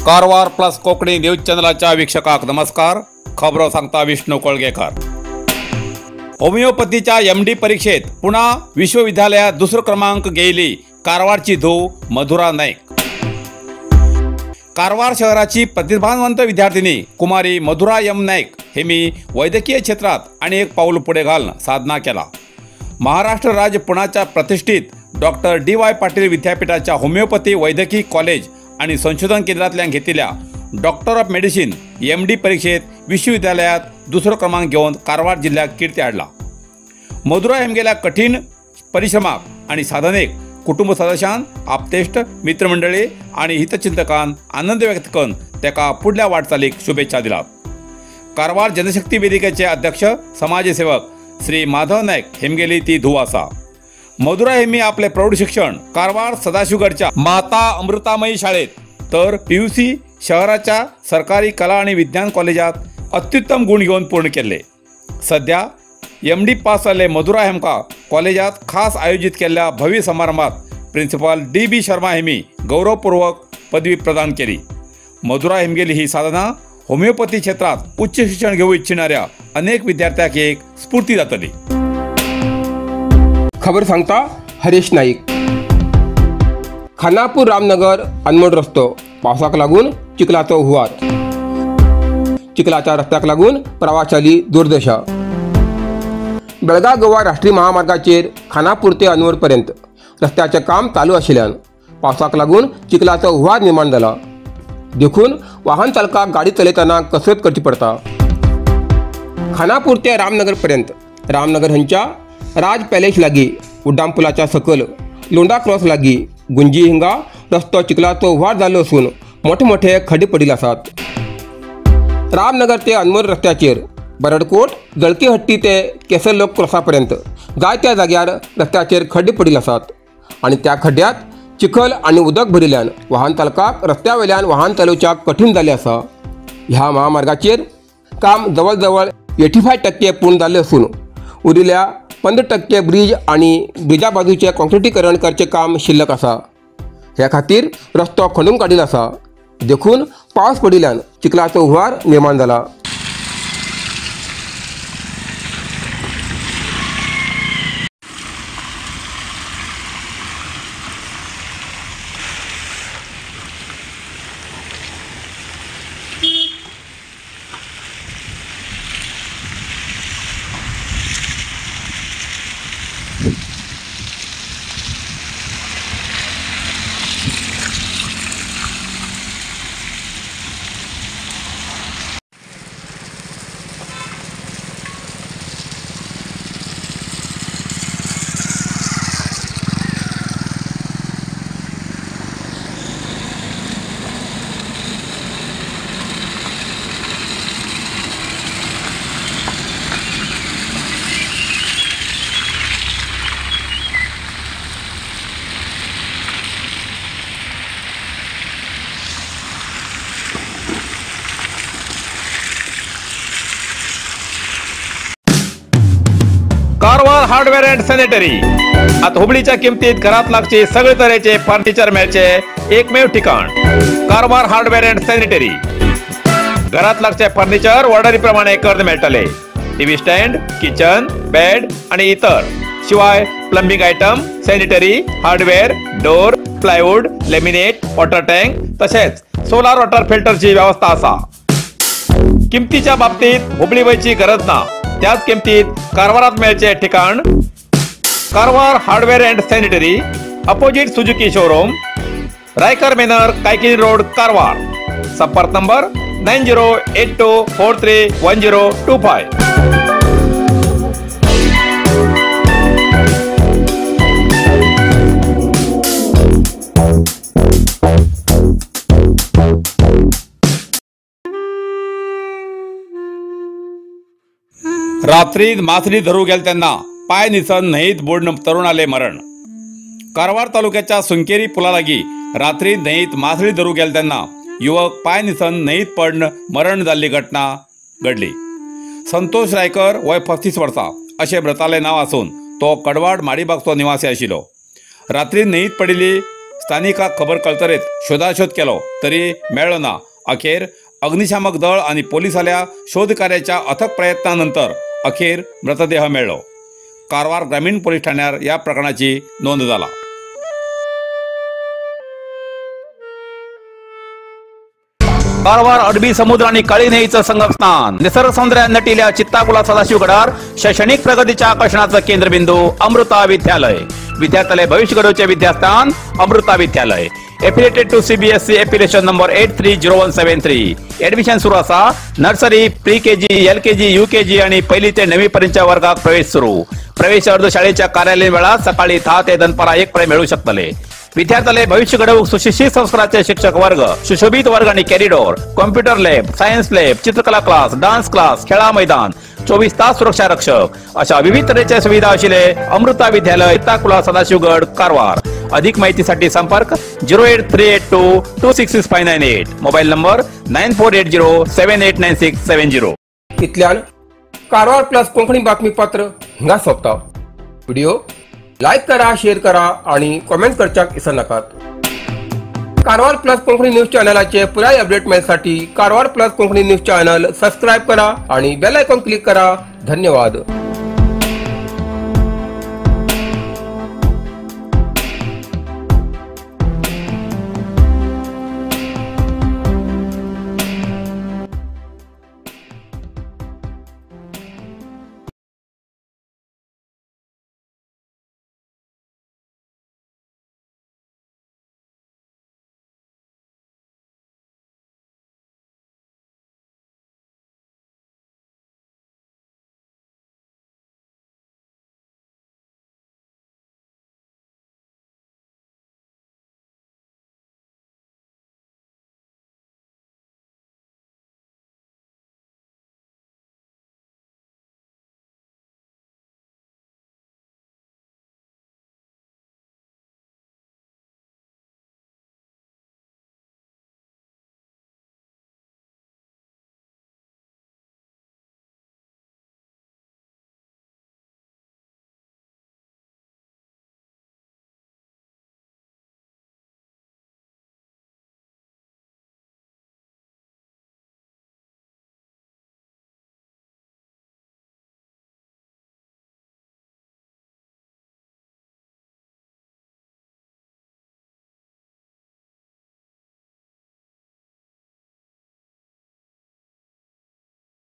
Karwar plus Konkani news चॅनलाच्या वीक्षकांक नमस्कार. खबरो सांगता विष्णू कोळगेकर. होमिओपॅथीच्या एमडी परीक्षेत पुणा विश्वविद्यालयात दुसरो क्रमांक घेयली कारवारची धूव मधुरा नाईक. कारवार शहराची प्रतिभावंत विद्यार्थिनी कुमारी मधुरा एम नाईक हे मी वैद्यकीय क्षेत्रात आणि एक पाऊल पुढे घालून साधना केला. महाराष्ट्र राज्य पुण्याच्या प्रतिष्ठित डॉक्टर डी वाय पाटील विद्यापीठाच्या होमिओपॅथी वैद्यकीय कॉलेज आणि संशोधन केंद्रातल्यान घेतलेल्या डॉक्टर ऑफ मेडिसिन एमडी परीक्षेत विश्वविद्यालयात दुसरो क्रमांक घेवन कारवार जिल्ह्याक कीर्ती हाडला. मधुरा हेमगेल्या कठीण परिश्रमाक आणि साधनेक कुटुंब सदस्यान, आपतेष्ट मित्रमंडळी आणि हितचिंतकान आनंद व्यक्त करून ताका फुडल्या वाटचालीक शुभेच्छा दिला. कारवार जनशक्ती वेदिकेचे अध्यक्ष समाजसेवक श्री माधव नाईक हेमगेली ती धूव आसा. मधुरा हेमी आपले प्रौढ शिक्षण कारवार सदाशिवगडच्या माता अमृतामयी शाळेत तर पीयूसी शहराच्या सरकारी कला आणि विज्ञान कॉलेजात अत्युत्तम गुण घेऊन पूर्ण केले. सध्या एमडी पास जाल्ले मधुरा हेमका कॉलेजात खास आयोजित केल्ल्या भव्य समारंभात प्रिन्सिपल डी बी शर्मा हेमी गौरवपूर्वक पदवी प्रदान केली. मधुरा हेमगेली ही साधना होमिओपॅथी क्षेत्रात उच्च शिक्षण घेऊ इच्छिणाऱ्या अनेक विद्यार्थ्यांक एक स्फूर्ती जातली. खबर सांगता हरीश नाईक. खानापूर रामनगर अनमोड रस्तो पावसाक लागून चिखलाचो हुवार. चिखलाच्या रस्त्याक लागून प्रवाशाली दुर्दशा. बेळगाव गोवा राष्ट्रीय महामार्गाचेर खानापूर ते अनमोड पर्यंत रस्त्याचें काम चालू आशिल्ल्यान पावसाक लागून चिखलाचो हुवार निर्माण जाला. देखून वाहन चालकाक गाडी चलयतना कसरत करची पडटा. खानापूर ते रामनगर पर्यंत रामनगर हांच्या राज पॅलेस लागी उड्डाण पुलाच्या सकल लोंडा क्रॉस लागी गुंजी हिंगा रस्तो चिखलाचो हुवार जाल्लो आसून मोठे मोठे खड्डे पडिल्ले आसात. रामनगर ते अनमोड रस्त्याचेर बरडकोट जळकीहट्टी ते केसरलोक क्रॉसा पर्यंत जायत्या जाग्यार रस्त्याचेर खड्डे पडिल्ले आसात आनी त्या खड्ड्यांत चिखल आनी उदक भरिल्ल्यान वाहन चालकाक रस्त्या वयल्यान वाहन चलोवच्याक कठीण जाल्लें आसा. ह्या महामार्गाचेर काम जवळ जवळ 85% पूर्ण जाल्लें आसून उरिल्ल्या 15% ब्रिज आनी ब्रिजा बाजूचें कॉन्क्रिटीकरण करचें काम शिल्लक आसा. ह्या खातीर रस्तो खणून काडिल्लो आसा. देखून पावस पडिल्ल्यान चिखलाचो हुवार निर्माण जाला. कारवार हार्डवेअर अँड सॅनिटरी आता हुबळीच्या किमतीत घरात लागचे सगळे तरेचे फर्निचर मेळचे एकमेव ठिकाण कारवार हार्डवेअर अँड सॅनिटरी. घरात लागचे फर्निचर ऑर्डरी प्रमाणे करून मेळटले. टीव्ही स्टँड, किचन, बेड आणि इतर शिवाय plumbing item, sanitary hardware, door, plywood, laminate, water tank तसेच सोलार वॉटर फिल्टरची व्यवस्था आसा. किमतीच्या बाबतीत हुबळी वयची गरज ना. त्याच किमतीत कारवारात मेळचे ठिकाण Karwar hardware and sanitary, opposite Suzuki showroom, Raikar manor, Kaikini road, Karwar. संपर्क नंबर 9082431025. रात्री मासळी धरू गेल त्यांना पाय निसन न्हंयेत बुडून तरुणाले मरण. कारवार तालुक्याच्या सुंकेरी पुलालागी रात्री न्हंयेत मासळी धरू गेल त्यांना युवक पांय निसन न्हंयत पडून मरण जाल्ली घटना घडली. संतोष रायकर वय 35 वर्सां अशें मृतालें नांव आसून तो कडवाड माडीबागचो निवासी आशिल्लो. रात्री न्हंयत पडिल्ली स्थानिकाक खबर कळतरेच शोधाशोध केलो तरी मेळ्ळो ना. अखेर अग्निशामक दळ आनी पोलिसांल्या शोध कार्याच्या अथक प्रयत्नानंतर अखेर मृतदेह मेळ्ळो. कारवार ग्रामीण पोलीस ठाण्यार ह्या प्रकरणाची नोंद जाला. कारवार अरबी समुद्र आणि काळी न्हंयेचं संगमस्थान, निसर्ग सौंदर्यान नटिल्या चित्ताकुला सदाशिवगडार शैक्षणिक प्रगतीच्या आकर्षणाचं केंद्रबिंदू अमृता विद्यालय. विद्यार्थ्याले भविष्य घडवचे विद्यास्थान Amrita Vidyalaya. Affiliated to CBSE affiliation number 830173. Admission सुरू आसा. Nursery, pre KG, LKG, UKG आणि पहिली ते 9वी पर्यंतच्या वर्गात प्रवेश सुरू. प्रवेश अर्ज शाळेच्या कार्यालयीन वेळात सकाळी 10 ते दनपारा 1 पर्यंत मिळू शकतले. विद्यार्थ्याले भविष्य घडवूक सुशिक्षित संस्काराचे शिक्षक वर्ग, सुशोभित वर्ग आणि corridor, computer lab, science lab, चित्रकला क्लास, डान्स क्लास, खेळा मैदान, 24 तास सुरक्षा रक्षक अशा विविध तऱ्हेच्या सुविधा आशिल्ले अमृता विद्यालय, चित्ताकुला, सदाशिवगड, कारवार. अधिक माहितीसाठी संपर्क 08382 266598, मोबाईल नंबर 9480 789670. इतल्यान कारवार प्लस कोंकणी बातमीपत्र हिंगा सोंपता. व्हिडिओ लायक करा, शेअर करा आणि कॉमेंट करच्याक विसरनाकात. कारवार प्लस कोंकणी न्यूज चॅनलाचे पुराय update मेळसाठी Karwar plus Konkani news channel subscribe करा आणि बेल आयकॉन क्लिक करा. धन्यवाद.